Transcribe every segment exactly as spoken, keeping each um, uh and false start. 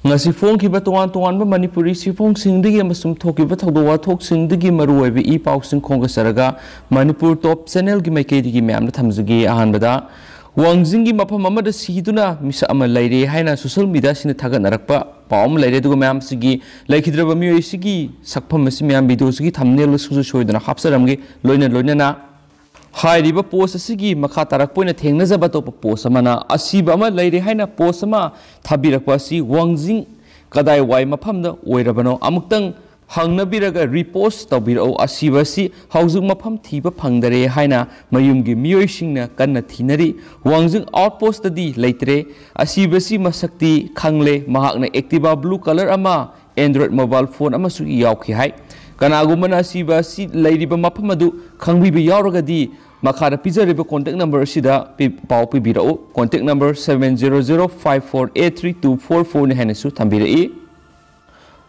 ꯉꯁꯤ ꯐꯣꯡꯈꯤꯕ ꯇꯣꯉꯥꯟ ꯇꯣꯉꯥꯟꯕ ꯃꯅꯤꯄꯨꯔꯤ ꯆꯦꯐꯣꯡꯁꯤꯡꯗꯒꯤ ꯑꯃꯁꯨꯡ ꯊꯣꯛꯈꯤꯕ ꯊꯧꯗꯣꯛ ꯋꯥꯊꯣꯛꯁꯤꯡꯗꯒꯤ ꯃꯔꯨꯑꯣꯏꯕ ꯏ ꯄꯥꯎꯁꯤꯡ ꯈꯣꯝꯒꯠꯆꯔꯒ ꯃꯅꯤꯄꯨꯔ ꯇꯣꯞ ꯆꯦꯅꯦꯜꯒꯤ ꯃꯥꯏꯀꯩꯗꯒꯤ ꯃꯌꯥꯝꯗ ꯊꯝꯖꯒꯦ꯫ ꯑꯍꯥꯟꯕꯗ, ꯋꯥꯡꯖꯤꯡꯒꯤ ꯃꯐꯝ ꯑꯃꯗ ꯁꯤꯗꯨꯅ ꯃꯤꯁꯛ ꯑꯃ ꯂꯩꯔꯦ ꯍꯥꯏꯅ ꯁꯣꯁꯤꯌꯦꯜ ꯃꯤꯗꯤꯌꯥꯁꯤꯡꯅ ꯊꯥꯒꯠꯅꯔꯛꯄ ꯄꯥꯎ ꯑꯃ ꯂꯩꯔꯦ꯫ ꯑꯗꯨꯒ ꯃꯌꯥꯝꯁꯤꯒꯤ ꯂꯩꯈꯤꯗ꯭ꯔꯕ ꯃꯤꯑꯣꯏ ꯑꯁꯤꯒꯤ ꯁꯛꯐꯝ ꯑꯁꯤ ꯃꯌꯥꯝ ꯚꯤꯗꯤꯑꯣꯁꯤꯒꯤ ꯊꯝꯅꯦꯜꯗꯁꯨ ꯁꯣꯏꯗꯅ ꯍꯥꯞꯆꯔꯝꯒꯦ꯫ ꯂꯣꯏꯅ ꯂꯣꯏꯅꯅ ꯍꯥꯏꯔꯤꯕ ꯄꯣꯁ ꯑꯁꯤꯒꯤ ꯃꯈꯥ ꯇꯥꯔꯛꯄ ꯑꯣꯏꯅ ꯊꯦꯡꯅꯖꯕ ꯑꯇꯣꯞꯄ ꯄꯣꯁ ꯑꯃꯅ, ꯑꯁꯤꯕ ꯑꯃ ꯂꯩꯔꯦ ꯍꯥꯏꯅ ꯄꯣꯁ ꯑꯃ ꯊꯥꯕꯤꯔꯛꯄ ꯑꯁꯤ ꯋꯥꯡꯖꯤꯡ ꯀꯗꯥꯏꯋꯥꯏ ꯃꯐꯝꯗ ꯑꯣꯏꯔꯕꯅꯣ? ꯑꯃꯨꯛꯇꯪ ꯍꯪꯅꯕꯤꯔꯒ ꯔꯤꯄꯣꯁ ꯇꯧꯕꯤꯔꯛꯎ꯫ ꯑꯁꯤꯕ ꯑꯁꯤ ꯍꯧꯖꯤꯛ ꯃꯐꯝ ꯊꯤꯕ ꯐꯪꯗꯔꯦ ꯍꯥꯏꯅ ꯃꯌꯨꯝꯒꯤ ꯃꯤꯑꯣꯏꯁꯤꯡꯅ ꯀꯟꯅ ꯊꯤꯅꯔꯤ꯫ ꯋꯥꯡꯖꯤꯡ ꯑꯥꯎꯠꯄꯣꯁꯇꯗꯤ ꯂꯩꯇ꯭ꯔꯦ꯫ ꯑꯁꯤꯕꯁꯤ ꯃꯁꯛꯇꯤ ꯈꯪꯂꯦ꯫ ꯃꯍꯥꯛꯅ Activa blue colour ꯑꯃ, Android mobile phone ꯑꯃꯁꯨ ꯌꯥꯎꯈꯤ ꯍꯥꯏ꯫ ꯀꯅꯥꯒꯨꯝꯕꯅ ꯑꯁꯤꯕ ꯑꯁꯤ ꯂꯩꯔꯤꯕ ꯃꯐꯝ ꯑꯗꯨ ꯈꯪꯕꯤꯕ ꯌꯥꯎꯔꯒꯗꯤ ꯃꯈꯥꯗ ꯄꯤꯖꯔꯤꯕ contact number ꯑꯁꯤꯗ ꯄꯤ-, ꯄꯥꯎ ꯄꯤꯕꯤꯔꯛꯎ꯫ Contact number seven zero zero five four eight three two four four ꯅꯤ ꯍꯥꯏꯅꯁꯨ ꯊꯝꯕꯤꯔꯛꯏ꯫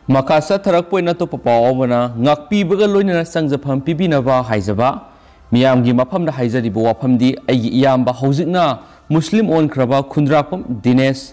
ꯃꯈꯥ ꯆꯠꯊꯔꯛꯄ ꯑꯣꯏꯅ ꯑꯇꯣꯞꯄ ꯄꯥꯎ ꯑꯃꯅ, ꯉꯥꯛꯄꯤꯕꯒ ꯂꯣꯏꯅꯅ ꯆꯪꯖꯐꯝ ꯄꯤꯕꯤꯅꯕ ꯍꯥꯏꯖꯕ꯫ ꯃꯤꯌꯥꯝꯒꯤ ꯃꯐꯝꯗ ꯍꯥꯏꯖꯔꯤꯕ ꯋꯥꯐꯝꯗꯤ, ꯑꯩꯒꯤ ꯏꯌꯥꯝꯕ ꯍꯧꯖꯤꯛꯅ ꯃꯨꯁꯂꯤꯝ ꯑꯣꯟꯈ꯭ꯔꯕ ꯈꯨꯟꯗ꯭ꯔꯥꯛꯄꯝ ꯗꯤꯅꯦꯁ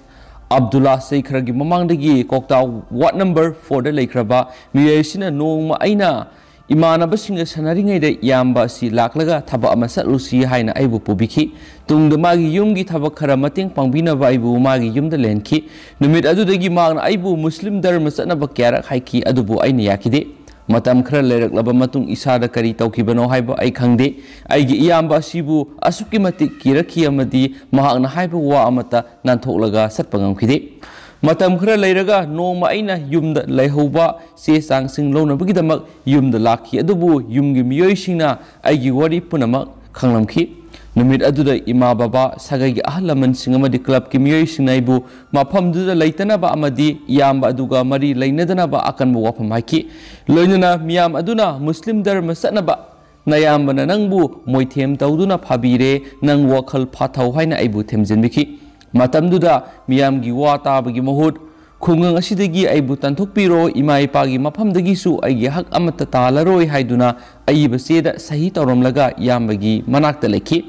ꯑꯕꯗꯨꯜꯂꯥ ꯆꯍꯤ ꯈꯔꯒꯤ ꯃꯃꯥꯡꯗꯒꯤ ꯀꯣꯛꯇꯥ ward number four ꯗ ꯂꯩꯈ꯭ꯔꯕ ꯃꯤꯑꯣꯏ ꯑꯁꯤꯅ ꯅꯣꯡꯃ ꯑꯩꯅ ꯏꯃꯥꯟꯅꯕꯁꯤꯡꯒ ꯁꯥꯟꯅꯔꯤꯉꯩꯗ ꯏꯌꯥꯝꯕ ꯑꯁꯤ ꯂꯥꯛꯂꯒ ꯊꯕꯛ ꯑꯃ ꯆꯠꯂꯨꯁꯤ ꯍꯥꯏꯅ ꯑꯩꯕꯨ ꯄꯨꯕꯤꯈꯤ꯫ ꯇꯨꯡꯗ ꯃꯥꯒꯤ ꯌꯨꯝꯒꯤ ꯊꯕꯛ ꯈꯔ ꯃꯇꯦꯡ ꯄꯥꯡꯕꯤꯅꯕ ꯑꯩꯕꯨ ꯃꯥꯒꯤ ꯌꯨꯝꯗ ꯂꯩꯍꯟꯈꯤ꯫ ꯅꯨꯃꯤꯠ ꯑꯗꯨꯗꯒꯤ ꯃꯍꯥꯛꯅ ꯑꯩꯕꯨ ꯃꯨꯁꯂꯤꯝ ꯙꯔꯃ ꯆꯠꯅꯕ ꯀꯌꯥꯔꯛ ꯍꯥꯏꯈꯤ, ꯑꯗꯨꯕꯨ ꯑꯩꯅ ꯌꯥꯈꯤꯗꯦ꯫ ꯃꯇꯝ ꯈꯔ ꯂꯩꯔꯛꯂꯕ ꯃꯇꯨꯡ ꯏꯁꯥꯗ ꯀꯔꯤ ꯇꯧꯈꯤꯕꯅꯣ ꯍꯥꯏꯕ ꯑꯩ ꯈꯪꯗꯦ꯫ ꯑꯩꯒꯤ ꯏꯌꯥꯝꯕ ꯑꯁꯤꯕꯨ ꯑꯁꯨꯛꯀꯤ ꯃꯇꯤꯛ ꯀꯤꯔꯛꯈꯤ ꯑꯃꯗꯤ ꯃꯍꯥꯛꯅ ꯍꯥꯏꯕ ꯋꯥ ꯑꯃꯠꯇ ꯅꯥꯟꯊꯣꯛꯂꯒ ꯆꯠꯄ ꯉꯝꯈꯤꯗꯦ꯫ ꯃꯇꯝ ꯈꯔ ꯂꯩꯔꯒ ꯅꯣꯡꯃ ꯑꯩꯅ ꯌꯨꯝꯗ ꯂꯩꯍꯧꯕ ꯆꯦ ꯆꯥꯡꯁꯤꯡ ꯂꯧꯅꯕꯒꯤꯗꯃꯛ ꯌꯨꯝꯗ ꯂꯥꯛꯈꯤ, ꯑꯗꯨꯕꯨ ꯌꯨꯝꯒꯤ ꯃꯤꯑꯣꯏꯁꯤꯡꯅ ꯑꯩꯒꯤ ꯋꯥꯔꯤ ꯄꯨꯝꯅꯃꯛ ꯈꯪꯂꯝꯈꯤ꯫ ꯅꯨꯃꯤꯠ ꯑꯗꯨꯗ ꯏꯃꯥ ꯕꯕꯥ, ꯁꯥꯒꯩꯒꯤ ꯑꯍꯜ ꯂꯃꯟꯁꯤꯡ ꯑꯃꯗꯤ club ꯀꯤ ꯃꯤꯑꯣꯏꯁꯤꯡꯅ ꯑꯩꯕꯨ ꯃꯐꯝꯗꯨꯗ ꯂꯩꯇꯅꯕ ꯑꯃꯗꯤ ꯏꯌꯥꯝꯕ ꯑꯗꯨꯒ ꯃꯔꯤ ꯂꯩꯅꯗꯅꯕ ꯑꯀꯟꯕ ꯋꯥꯐꯝ ꯍꯥꯏꯈꯤ꯫ ꯂꯣꯏꯅꯅ ꯃꯤꯌꯥꯝ ꯑꯗꯨꯅ ꯃꯨꯁꯂꯤꯝ ꯙꯔꯃ ꯆꯠꯅꯕ ꯅꯌꯥꯝꯕꯅ ꯅꯪꯕꯨ ꯃꯣꯏꯊꯦꯝ ꯇꯧꯗꯨꯅ ꯐꯥꯕꯤꯔꯦ, ꯅꯪ ꯋꯥꯈꯜ ꯐꯥꯊꯧ ꯍꯥꯏꯅ ꯑꯩꯕꯨ ꯊꯦꯝꯖꯤꯟꯕꯤꯈꯤ꯫ ꯃꯇꯝꯗꯨꯗ ꯃꯤꯌꯥꯝꯒꯤ ꯋꯥ ꯇꯥꯕꯒꯤ ꯃꯍꯨꯠ ꯈꯨꯡꯒꯪ ꯑꯁꯤꯗꯒꯤ ꯑꯩꯕꯨ ꯇꯥꯟꯊꯣꯛꯄꯤꯔꯣ, ꯏꯃꯥ ꯏꯄꯥꯒꯤ ꯃꯐꯝꯗꯒꯤꯁꯨ ꯑꯩꯒꯤ ꯍꯛ ꯑꯃꯠꯇ ꯇꯥꯍꯜꯂꯔꯣꯏ ꯍꯥꯏꯗꯨꯅ ꯑꯏꯕ ꯆꯦꯗ ꯁꯍꯤ ꯇꯧꯔꯝꯂꯒ ꯏꯌꯥꯝꯕꯒꯤ ꯃꯅꯥꯛꯇ ꯂꯩꯈꯤ꯫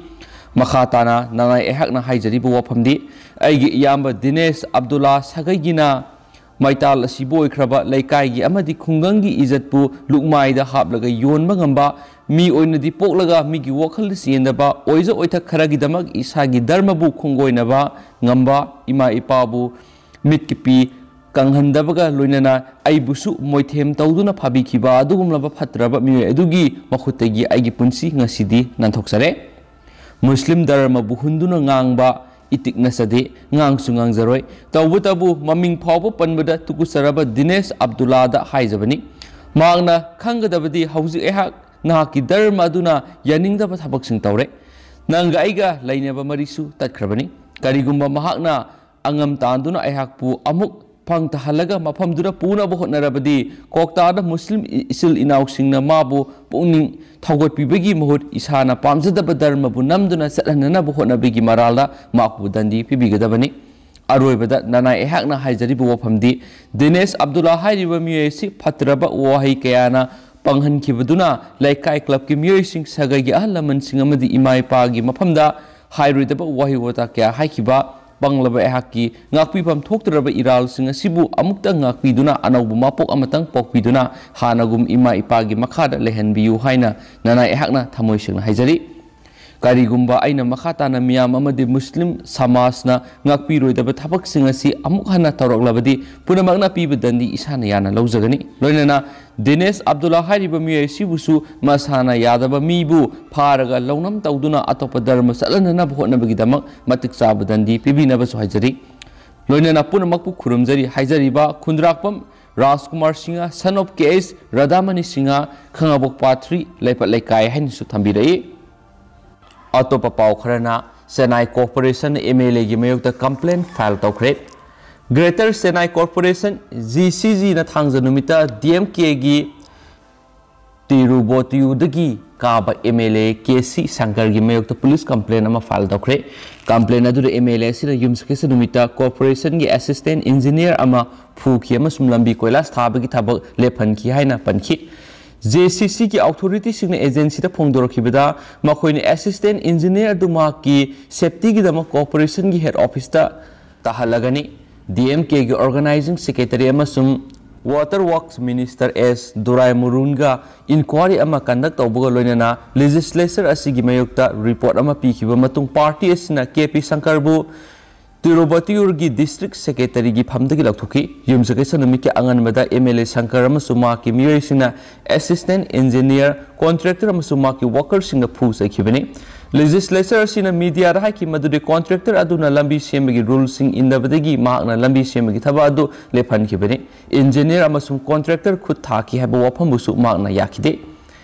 ꯃꯈꯥ ꯇꯥꯅ ꯅꯅꯥꯏ ꯑꯩꯍꯥꯛꯅ ꯍꯥꯏꯖꯔꯤꯕ ꯋꯥꯐꯝꯗꯤ, ꯑꯩꯒꯤ ꯏꯌꯥꯝꯕ ꯗꯤꯅꯦꯁ ꯑꯕꯗꯨꯜꯂꯥ ꯁꯥꯒꯩꯒꯤꯅ ꯃꯩꯇꯥꯜ ꯑꯁꯤꯕꯨ ꯑꯣꯏꯈ꯭ꯔꯕ ꯂꯩꯀꯥꯏꯒꯤ ꯑꯃꯗꯤ ꯈꯨꯡꯒꯪꯒꯤ ꯏꯖꯠꯄꯨ ꯂꯨꯛꯃꯥꯏꯗ ꯍꯥꯞꯂꯒ ꯌꯣꯟꯕ ꯉꯝꯕ, ꯃꯤ ꯑꯣꯏꯅꯗꯤ ꯄꯣꯛꯂꯒ ꯃꯤꯒꯤ ꯋꯥꯈꯜꯗ ꯆꯦꯟꯗꯕ, ꯑꯣꯏꯖ ꯑꯣꯏꯊꯛ ꯈꯔꯒꯤꯗꯃꯛ ꯏꯁꯥꯒꯤ ꯙꯔꯃꯕꯨ ꯈꯣꯡꯒꯣꯏꯅꯕ ꯉꯝꯕ, ꯏꯃꯥ ꯏꯄꯥꯕꯨ ꯃꯤꯠꯀꯤ ꯄꯤ ꯀꯪꯍꯟꯗꯕꯒ ꯂꯣꯏꯅꯅ ꯑꯩꯕꯨꯁꯨ ꯃꯣꯏꯊꯦꯝ ꯇꯧꯗꯨꯅ ꯐꯥꯕꯤꯈꯤꯕ ꯑꯗꯨꯒꯨꯝꯂꯕ ꯐꯠꯇ꯭ꯔꯕ ꯃꯤꯑꯣꯏ ꯑꯗꯨꯒꯤ ꯃꯈꯨꯠꯇꯒꯤ ꯑꯩꯒꯤ ꯄꯨꯟꯁꯤ ꯉꯁꯤꯗꯤ ꯅꯥꯟꯊꯣꯛꯆꯔꯦ꯫ ꯃꯨꯁꯂꯤꯝ ꯙꯔꯃꯕꯨ ꯍꯨꯟꯗꯨꯅ ꯉꯥꯡꯕ ꯏꯇꯤꯛ ꯅꯆꯗꯦ, ꯉꯥꯡꯁꯨ ꯉꯥꯡꯖꯔꯣꯏ꯫ ꯇꯧꯕꯇꯕꯨ ꯃꯃꯤꯡ ꯐꯥꯎꯕ ꯄꯟꯕꯗ ꯇꯨꯀꯨꯠꯆꯔꯕ ꯗꯤꯅꯦꯁ ꯑꯕꯗꯨꯜꯂꯥꯗ ꯍꯥꯏꯖꯕꯅꯤ꯫ ꯃꯍꯥꯛꯅ ꯈꯪꯒꯗꯕꯗꯤ ꯍꯧꯖꯤꯛ ꯑꯩꯍꯥꯛ ꯅꯍꯥꯛꯀꯤ ꯙꯔꯃ ꯑꯗꯨꯅ ꯌꯥꯅꯤꯡꯗꯕ ꯊꯕꯛꯁꯤꯡ ꯇꯧꯔꯦ꯫ ꯅꯪꯒ ꯑꯩꯒ ꯂꯩꯅꯕ ꯃꯔꯤꯁꯨ ꯇꯠꯈ꯭ꯔꯕꯅꯤ꯫ ꯀꯔꯤꯒꯨꯝꯕ ꯃꯍꯥꯛꯅ ꯑꯉꯝ ꯇꯥꯟꯗꯨꯅ ꯑꯩꯍꯥꯛꯄꯨ ꯑꯃꯨꯛ ꯐꯪꯊꯍꯜꯂꯒ ꯃꯐꯝꯗꯨꯗ ꯄꯨꯅꯕ ꯍꯣꯠꯅꯔꯕꯗꯤ ꯀ꯭ꯋꯥꯛꯇꯥꯗ ꯃꯨꯁꯂꯤꯝ ꯏꯆꯤꯜ ꯏꯅꯥꯎꯁꯤꯡꯅ ꯃꯥꯕꯨ ꯄꯨꯛꯅꯤꯡ ꯊꯧꯒꯠꯄꯤꯕꯒꯤ ꯃꯍꯨꯠ ꯏꯁꯥꯅ ꯄꯥꯝꯖꯗꯕ ꯙꯔꯃꯕꯨ ꯅꯝꯗꯨꯅ ꯆꯠꯍꯟꯅꯅꯕ ꯍꯣꯠꯅꯕꯒꯤ ꯃꯔꯥꯜꯗ ꯃꯍꯥꯛꯄꯨ ꯗꯟꯗꯤ ꯄꯤꯕꯤꯒꯗꯕꯅꯤ꯫ ꯑꯔꯣꯏꯕꯗ ꯅꯅꯥꯏ ꯑꯩꯍꯥꯛꯅ ꯍꯥꯏꯖꯔꯤꯕ ꯋꯥꯐꯝꯗꯤ ꯗꯤꯅꯦꯁ ꯑꯕꯗꯨꯜꯂꯥ ꯍꯥꯏꯔꯤꯕ ꯃꯤꯑꯣꯏ ꯑꯁꯤ ꯐꯠꯇ꯭ꯔꯕ ꯋꯥꯍꯩ ꯀꯌꯥꯅ ꯄꯪꯍꯟꯈꯤꯕꯗꯨꯅ ꯂꯩꯀꯥꯏ ꯀ꯭ꯂꯕꯀꯤ ꯃꯤꯑꯣꯏꯁꯤꯡ, ꯁꯥꯒꯩꯒꯤ ꯑꯍꯜ ꯂꯃꯟꯁꯤꯡ ꯑꯃꯗꯤ ꯏꯃꯥ ꯏꯄꯥꯒꯤ ꯃꯐꯝꯗ ꯍꯥꯏꯔꯣꯏꯗꯕ ꯋꯥꯍꯩ ꯋꯥꯇꯥ ꯀꯌꯥ ꯍꯥꯏꯈꯤꯕ ꯄꯪꯂꯕ ꯑꯩꯍꯥꯛꯀꯤ ꯉꯥꯛꯄꯤꯐꯝ ꯊꯣꯛꯇ꯭ꯔꯕ ꯏꯔꯥꯜꯁꯤꯡ ꯑꯁꯤꯕꯨ ꯑꯃꯨꯛꯇꯪ ꯉꯥꯛꯄꯤꯗꯨꯅ ꯑꯅꯧꯕ ꯃꯄꯣꯛ ꯑꯃꯇꯪ ꯄꯣꯛꯄꯤꯗꯨꯅ ꯍꯥꯟꯅꯒꯨꯝ ꯏꯃꯥ ꯏꯄꯥꯒꯤ ꯃꯈꯥꯗ ꯂꯩꯍꯟꯕꯤꯌꯨ ꯍꯥꯏꯅ ꯅꯅꯥꯏ ꯑꯩꯍꯥꯛꯅ ꯊꯃꯣꯏ ꯁꯦꯡꯅ ꯍꯥꯏꯖꯔꯤ꯫ ꯀꯔꯤꯒꯨꯝꯕ ꯑꯩꯅ ꯃꯈꯥ ꯇꯥꯅ ꯃꯤꯌꯥꯝ ꯑꯃꯗꯤ ꯃꯨꯁꯂꯤꯝ ꯁꯃꯥꯖꯅ ꯉꯥꯛꯄꯤꯔꯣꯏꯗꯕ ꯊꯕꯛꯁꯤꯡ ꯑꯁꯤ ꯑꯃꯨꯛ ꯍꯟꯅ ꯇꯧꯔꯛꯂꯕꯗꯤ ꯄꯨꯝꯅꯃꯛꯅ ꯄꯤꯕ ꯗꯟꯗꯤ ꯏꯁꯥꯅ ꯌꯥꯅ ꯂꯧꯖꯒꯅꯤ꯫ ꯂꯣꯏꯅꯅ ꯗꯤꯅꯦꯁ ꯑꯕꯗꯨꯜꯂꯥ ꯍꯥꯏꯔꯤꯕ ꯃꯤꯑꯣꯏ ꯑꯁꯤꯕꯨꯁꯨ ꯃꯁꯥꯅ ꯌꯥꯗꯕ ꯃꯤꯕꯨ ꯐꯥꯔꯒ ꯂꯧꯅꯝ ꯇꯧꯗꯨꯅ ꯑꯇꯣꯞꯄ ꯙꯔꯃ ꯆꯠꯍꯟꯅꯅꯕ ꯍꯣꯠꯅꯕꯒꯤꯗꯃꯛ ꯃꯇꯤꯛ ꯆꯥꯕ ꯗꯟꯗꯤ ꯄꯤꯕꯤꯅꯕꯁꯨ ꯍꯥꯏꯖꯔꯤ꯫ ꯂꯣꯏꯅꯅ ꯄꯨꯝꯅꯃꯛꯄꯨ ꯈꯨꯔꯨꯝꯖꯔꯤ ꯍꯥꯏꯖꯔꯤꯕ ꯈꯨꯟꯗ꯭ꯔꯥꯛꯄꯝ Rajkumar Singh, son of K H Radhamani Singh, Khangabok part three, ꯂꯩꯄꯠ ꯂꯩꯀꯥꯏ ꯍꯥꯏꯅꯁꯨ ꯊꯝꯕꯤꯔꯛꯏ꯫ ꯑꯇꯣꯞꯄ ꯄꯥꯎ ꯈꯔꯅ, ꯆꯦꯟꯅꯥꯏ ꯀꯣꯔꯄꯣꯔꯦꯁꯟꯅ ꯑꯦꯝ ꯑꯦꯜ ꯑꯦꯒꯤ ꯃꯥꯌꯣꯛꯇ ꯀꯝꯄ꯭ꯂꯦꯟ ꯐꯥꯏꯜ ꯇꯧꯈ꯭ꯔꯦ꯫ Greater Chennai corporation, G C ꯖꯤꯅ ꯊꯥꯡꯖ ꯅꯨꯃꯤꯠꯇ ꯗꯤ ꯑꯦꯝ ꯀꯦꯒꯤ ꯇꯤꯔꯨꯕꯣꯇꯤꯌꯨꯗꯒꯤ ꯀꯥꯕ M L A K C ꯁꯪꯀꯔꯒꯤ ꯃꯥꯌꯣꯛꯇ ꯄꯨꯂꯤꯁ ꯀꯝꯄ꯭ꯂꯦꯟ ꯑꯃ ꯐꯥꯏꯜ ꯇꯧꯈ꯭ꯔꯦ꯫ ꯀꯝꯄ꯭ꯂꯦꯟ ꯑꯗꯨꯗ ꯑꯦꯝ ꯑꯦꯜ ꯑꯦ ꯑꯁꯤꯅ ꯌꯨꯝꯁꯀꯩꯁ ꯅꯨꯃꯤꯠꯇ ꯀꯣꯔꯄꯣꯔꯦꯁꯟꯒꯤ ꯑꯦꯁꯤꯁꯇꯦꯟ ꯏꯟꯖꯤꯅꯤꯌꯔ ꯑꯃ ꯐꯨꯈꯤ ꯑꯃꯁꯨꯡ ꯂꯝꯕꯤ ꯀꯣꯏꯂꯥꯁ ꯊꯥꯕꯒꯤ ꯊꯕꯛ ꯂꯦꯞꯍꯟꯈꯤ ꯍꯥꯏꯅ ꯄꯟꯈꯤ꯫ ꯖꯦ ꯁꯤ ꯁꯤꯒꯤ ꯑꯣꯊꯣꯔꯤꯇꯤꯁꯤꯡꯅ ꯑꯦꯖꯦꯟꯁꯤꯗ ꯐꯣꯡꯗꯣꯔꯛꯈꯤꯕꯗ, ꯃꯈꯣꯏꯅ ꯑꯦꯁꯤꯁꯇꯦꯟ ꯏꯟꯖꯤꯅꯤꯌꯔ ꯑꯗꯨ ꯃꯍꯥꯛꯀꯤ ꯁꯦꯐꯇꯤꯒꯤꯗꯃꯛ ꯀꯣꯔꯄꯣꯔꯦꯁꯟꯒꯤ ꯍꯦꯗ ꯑꯣꯐꯤꯁꯇ ꯇꯥꯍꯜꯂꯒꯅꯤ꯫ DMKꯒꯤ Organizing Secretary ꯑꯃꯁꯨꯡ Water Works Minister S Dubai ꯃꯨꯔꯨꯟꯒ inquiry ꯑꯃ conduct ꯇꯧꯕꯒ ꯂꯣꯏꯅꯅ legislature ꯑꯁꯤꯒꯤ ꯃꯥꯌꯣꯛꯇ report ꯑꯃ ꯄꯤꯈꯤꯕ ꯃꯇꯨꯡ party ꯑꯁꯤꯅ ꯀꯦ ꯄꯤ ꯁꯪꯀꯔꯕꯨ ꯇꯤꯔꯨꯕꯇꯤꯌꯨꯔꯒꯤ district secretaryꯒꯤ ꯐꯝꯗꯒꯤ ꯂꯧꯊꯣꯛꯈꯤ꯫ ꯌꯨꯝꯁꯀꯩꯁ ꯅꯨꯃꯤꯠꯀꯤ ꯑꯉꯟꯕꯗ MLA ꯁꯪꯀꯔ ꯑꯃꯁꯨꯡ ꯃꯍꯥꯛꯀꯤ ꯃꯤꯑꯣꯏꯁꯤꯡꯅ assistant engineer, contractor ꯑꯃꯁꯨꯡ ꯃꯍꯥꯛꯀꯤ workerꯁꯤꯡꯗ ꯐꯨ ꯆꯩꯈꯤꯕꯅꯤ꯫ Legislature ꯑꯁꯤꯅ mediaꯗ ꯍꯥꯏꯈꯤ ꯃꯗꯨꯗꯤ contractor ꯑꯗꯨꯅ ꯂꯝꯕꯤ ꯁꯦꯝꯕꯒꯤ ruleꯁꯤꯡ ꯏꯟꯗꯕꯗꯒꯤ ꯃꯍꯥꯛꯅ ꯂꯝꯕꯤ ꯁꯦꯝꯕꯒꯤ ꯊꯕꯛ ꯑꯗꯨ ꯂꯦꯞꯍꯟꯈꯤꯕꯅꯤ꯫ Engineer ꯑꯃꯁꯨꯡ contractor ꯈꯨꯠ ꯊꯥꯈꯤ ꯍꯥꯏꯕ ꯋꯥꯐꯝꯕꯨꯁꯨ ꯃꯍꯥꯛꯅ ꯌꯥꯈꯤꯗꯦ꯫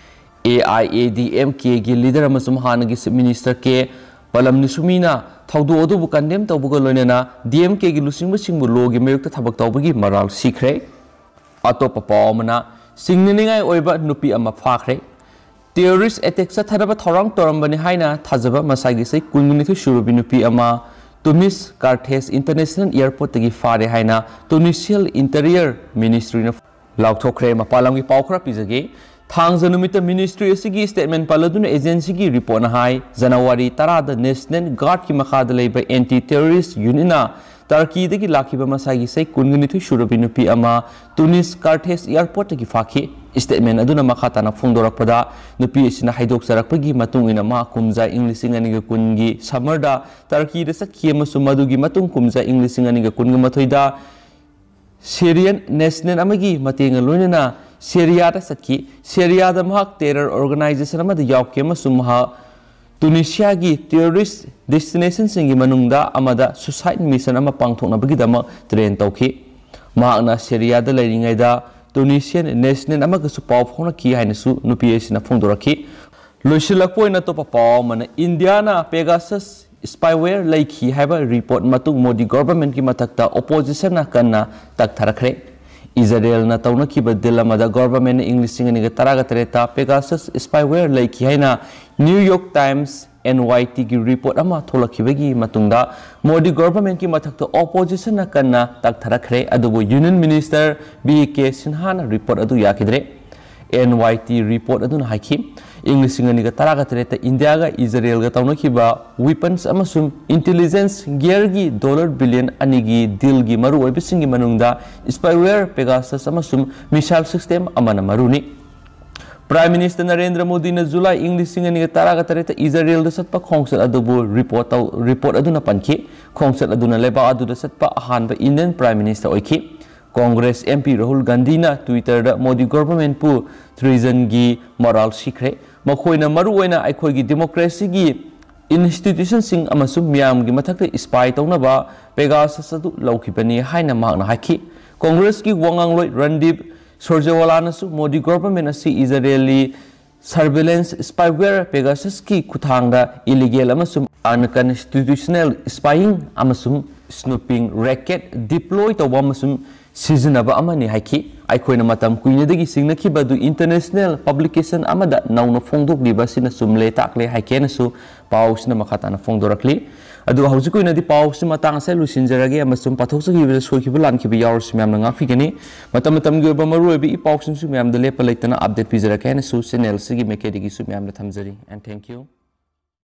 AIADMKꯒꯤ leader ꯑꯃꯁꯨꯡ ꯍꯥꯟꯅꯒꯤ Chief Minister ꯀꯦ ꯄꯂꯝꯅꯤꯁꯨꯃꯤꯅ ꯊꯧꯗꯣꯛ ꯑꯗꯨꯕꯨ condemn ꯇꯧꯕꯒ ꯂꯣꯏꯅꯅ DMKꯒꯤ ꯂꯨꯆꯤꯡꯕꯁꯤꯡꯕꯨ lawꯒꯤ ꯃꯥꯌꯣꯛꯇ ꯊꯕꯛ ꯇꯧꯕꯒꯤ ꯃꯔꯥꯜ ꯁꯤꯈ꯭ꯔꯦ꯫ ꯑꯇꯣꯞꯄ ꯄꯥꯎ ꯑꯃꯅ, ꯁꯤꯡꯅꯅꯤꯡꯉꯥꯏ ꯑꯣꯏꯕ ꯅꯨꯄꯤ ꯑꯃ ꯐꯥꯈ꯭ꯔꯦ꯫ Terrorist attack ꯆꯠꯊꯅꯕ ꯊꯧꯔꯥꯡ ꯇꯧꯔꯝꯕꯅꯤ ꯍꯥꯏꯅ ꯊꯥꯖꯕ ꯃꯁꯥꯒꯤ ꯆꯍꯤ ꯀꯨꯟꯅꯤꯊꯣꯏ ꯁꯨꯔꯕꯤ ꯅꯨꯄꯤ ꯑꯃ Tunis Carthage International Airportꯇꯒꯤ ꯐꯥꯔꯦ ꯍꯥꯏꯅ Tunisian Interior Ministryꯅ ꯂꯥꯎꯊꯣꯛꯈ꯭ꯔꯦ꯫ ꯃꯄꯥꯟ ꯂꯝꯒꯤ ꯄꯥꯎ ꯈꯔ ꯄꯤꯖꯒꯦ꯫ ꯊꯥꯡꯖ ꯅꯨꯃꯤꯠꯇ ministry ꯑꯁꯤꯒꯤ statement ꯄꯜꯂꯗꯨꯅ agencyꯒꯤ reportꯅ ꯍꯥꯏ, ꯖꯅꯋꯥꯔꯤ ꯇꯔꯥꯗ National Guardꯀꯤ ꯃꯈꯥꯗ ꯂꯩꯕ anti terrorist unitꯅ Turkeyꯗꯒꯤ ꯂꯥꯛꯈꯤꯕ ꯃꯁꯥꯒꯤ ꯆꯍꯤ ꯀꯨꯟꯅꯤꯊꯣꯏ ꯁꯨꯔꯕꯤ ꯅꯨꯄꯤ ꯑꯃ Tunis Carthage Airportꯇꯒꯤ ꯐꯥꯈꯤ꯫ Statement ꯑꯗꯨꯅ ꯃꯈꯥ ꯇꯥꯅ ꯐꯣꯡꯗꯣꯔꯛꯄꯗ, ꯅꯨꯄꯤ ꯑꯁꯤꯅ ꯍꯥꯏꯗꯣꯛꯆꯔꯛꯄꯒꯤ ꯃꯇꯨꯡ ꯏꯟꯅ, ꯃꯍꯥꯛ ꯀꯨꯝꯖꯥ ꯏꯪ ꯂꯤꯁꯤꯡ ꯑꯅꯤꯒ ꯀꯨꯟꯒꯤ summerꯗ Turkeyꯗ ꯆꯠꯈꯤ ꯑꯃꯁꯨꯡ ꯃꯗꯨꯒꯤ ꯃꯇꯨꯡ ꯀꯨꯝꯖꯥ ꯏꯪ ꯂꯤꯁꯤꯡ ꯑꯅꯤꯒ ꯀꯨꯟꯒ ꯃꯥꯊꯣꯏꯗ Syrian national ꯑꯃꯒꯤ ꯃꯇꯦꯡꯒ ꯂꯣꯏꯅꯅ Syriaꯗ ꯆꯠꯈꯤ꯫ Syriaꯗ ꯃꯍꯥꯛ terror organization ꯑꯃꯗ ꯌꯥꯎꯈꯤ ꯑꯃꯁꯨꯡ ꯃꯍꯥꯛ Tunisiaꯒꯤ terrorist destinationꯁꯤꯡꯒꯤ ꯃꯅꯨꯡꯗ ꯑꯃꯗ suicide mission ꯑꯃ ꯄꯥꯡꯊꯣꯛꯅꯕꯒꯤꯗꯃꯛ train ꯇꯧꯈꯤ꯫ ꯃꯍꯥꯛꯅ Syriaꯗ ꯂꯩꯔꯤꯉꯩꯗ Tunisian national ꯑꯃꯒꯁꯨ ꯄꯥꯎ ꯐꯥꯎꯅꯈꯤ ꯍꯥꯏꯅꯁꯨ ꯅꯨꯄꯤ ꯑꯁꯤꯅ ꯐꯣꯡꯗꯣꯔꯛꯈꯤ꯫ ꯂꯣꯏꯁꯤꯜꯂꯛꯄ ꯑꯣꯏꯅ ꯑꯇꯣꯞꯄ ꯄꯥꯎ ꯑꯃꯅ, Indiaꯅ Pegasus spyware ꯂꯩꯈꯤ ꯍꯥꯏꯕ report ꯃꯇꯨꯡ Modi governmentꯀꯤ ꯃꯊꯛꯇ oppositionꯅ ꯀꯟꯅ ꯇꯛꯊꯔꯛꯈ꯭ꯔꯦ꯫ Israelꯅ ꯇꯧꯅꯈꯤꯕ deal ꯑꯃꯗ governmentꯅ ꯏꯪ ꯂꯤꯁꯤꯡ ꯑꯅꯤꯒ ꯇꯔꯥꯒ ꯇꯔꯦꯠꯇ Pegasus spyware ꯂꯩꯈꯤ ꯍꯥꯏꯅ New York Times NYTꯒꯤ report ꯑꯃ ꯊꯣꯛꯂꯛꯈꯤꯕꯒꯤ ꯃꯇꯨꯡꯗ Modi governmentꯀꯤ ꯃꯊꯛꯇ oppositionꯅ ꯀꯟꯅ ꯇꯛꯊꯔꯛꯈ꯭ꯔꯦ꯫ ꯑꯗꯨꯕꯨ Union Minister ꯕꯤ ꯀꯦ ꯁꯤꯟꯍꯥꯅ report ꯑꯗꯨ ꯌꯥꯈꯤꯗ꯭ꯔꯦ꯫ ꯑꯦꯟ ꯋꯥꯏ ꯇꯤ ꯔꯤꯄꯣꯔꯠ ꯑꯗꯨꯅ ꯍꯥꯏꯈꯤ꯫ ꯏꯪ ꯂꯤꯁꯤꯡ ꯑꯅꯤꯒ ꯇꯔꯥꯒ ꯇꯔꯦꯠꯇ ꯏꯟꯗꯤꯌꯥꯒ ꯏꯖꯔꯦꯜꯒ ꯇꯧꯅꯈꯤꯕ weapons ꯑꯃꯁꯨꯡ intelligence gearꯒꯤ ꯗꯣꯂꯔ ꯕꯤꯂꯤꯌꯟ ꯑꯅꯤꯒꯤ ꯗꯤꯜꯒꯤ ꯃꯔꯨꯑꯣꯏꯕꯁꯤꯡꯒꯤ ꯃꯅꯨꯡꯗ spyware, Pegasus ꯑꯃꯁꯨꯡ missile system ꯑꯃꯅ ꯃꯔꯨꯅꯤ꯫ Prime Minister ꯅꯔꯦꯟꯗ꯭ꯔ ꯃꯣꯗꯤꯅ ꯖꯨꯂꯥꯏ ꯏꯪ ꯂꯤꯁꯤꯡ ꯑꯅꯤꯒ ꯇꯔꯥꯒ ꯇꯔꯦꯠꯇ ꯏꯖꯔꯦꯜꯗ ꯆꯠꯄ ꯈꯣꯡꯆꯠ ꯑꯗꯨꯕꯨ ꯔꯤꯄꯣꯔꯠ ꯇꯧ-, ꯔꯤꯄꯣꯔꯠ ꯑꯗꯨꯅ ꯄꯟꯈꯤ꯫ ꯈꯣꯡꯆꯠ ꯑꯗꯨꯅ ꯂꯩꯕꯥꯛ ꯑꯗꯨꯗ ꯆꯠꯄ ꯑꯍꯥꯟꯕ Indian Prime Minister ꯑꯣꯏꯈꯤ꯫ ꯀꯣꯡꯒ꯭ꯔꯦꯁ M P ꯔꯥꯍꯨꯜ ꯒꯥꯟꯙꯤꯅ Twitterꯗ ꯃꯣꯗꯤ ꯒꯣꯚꯔꯟꯃꯦꯟꯠꯄꯨ treasonꯒꯤ ꯃꯔꯥꯜ ꯁꯤꯈ꯭ꯔꯦ꯫ ꯃꯈꯣꯏꯅ ꯃꯔꯨꯑꯣꯏꯅ ꯑꯩꯈꯣꯏꯒꯤ democracyꯒꯤ institutionꯁꯤꯡ ꯑꯃꯁꯨꯡ ꯃꯤꯌꯥꯝꯒꯤ ꯃꯊꯛꯇ spy ꯇꯧꯅꯕ Pegasus ꯑꯗꯨ ꯂꯧꯈꯤꯕꯅꯤ ꯍꯥꯏꯅ ꯃꯍꯥꯛꯅ ꯍꯥꯏꯈꯤ꯫ ꯀꯣꯡꯒ꯭ꯔꯦꯁꯀꯤ ꯋꯥꯉꯥꯡꯂꯣꯏ ꯔꯟꯗꯤꯞ ꯁꯨꯔꯖꯦꯋꯥꯂꯥꯅꯁꯨ ꯃꯣꯗꯤ ꯒꯣꯚꯔꯟꯃꯦꯟꯠ ꯑꯁꯤ ꯏꯖꯔꯦꯜꯂꯤ surveillance spyware Pegasusꯀꯤ ꯈꯨꯠꯊꯥꯡꯗ illegal ꯑꯃꯁꯨꯡ unconstitutional spying ꯑꯃꯁꯨꯡ snooping racket deploy ꯇꯧꯕ ꯑꯃꯁꯨꯡ ꯁꯤꯖꯤꯟꯅꯕ ꯑꯃꯅꯤ ꯍꯥꯏꯈꯤ꯫ ꯑꯩꯈꯣꯏꯅ ꯃꯇꯝ ꯀꯨꯏꯅꯗꯒꯤ ꯆꯤꯡꯅꯈꯤꯕ ꯑꯗꯨ international publication ꯑꯃꯗ ꯅꯧꯅ ꯐꯣꯡꯗꯣꯛꯂꯤꯕ ꯑꯁꯤꯅ ꯆꯨꯝꯂꯦ ꯇꯥꯛꯂꯦ ꯍꯥꯏꯈꯤ ꯍꯥꯏꯅꯁꯨ ꯄꯥꯎꯁꯤꯅ ꯃꯈꯥ ꯇꯥꯅ ꯐꯣꯡꯗꯣꯔꯛꯂꯤ꯫ ꯑꯗꯨꯒ ꯍꯧꯖꯤꯛꯀꯤ ꯑꯣꯏꯅꯗꯤ ꯄꯥꯎꯁꯤ ꯃꯇꯥꯡ ꯑꯁꯤꯗ ꯂꯣꯏꯁꯤꯟꯖꯔꯒꯦ ꯑꯃꯁꯨꯡ ꯄꯥꯊꯣꯛꯆꯈꯤꯕꯗ ꯁꯣꯏꯈꯤꯕ ꯂꯥꯟꯈꯤꯕ ꯌꯥꯎꯔꯁꯨ ꯃꯌꯥꯝꯅ ꯉꯥꯛꯄꯤꯒꯅꯤ꯫ ꯃꯇꯝ ꯃꯇꯝꯒꯤ ꯑꯣꯏꯕ ꯃꯔꯨꯑꯣꯏꯕ ꯏ ꯄꯥꯎꯁꯤꯡꯁꯨ ꯃꯌꯥꯝꯗ ꯂꯦꯞꯄ ꯂꯩꯇꯅ update ꯄꯤꯖꯔꯛꯀꯦ ꯍꯥꯏꯅꯁꯨ channel ꯑꯁꯤꯒꯤ ꯃꯥꯏꯀꯩꯗꯒꯤꯁꯨ ꯃꯌꯥꯝꯗ ꯊꯝꯖꯔꯤ꯫ And thank you꯫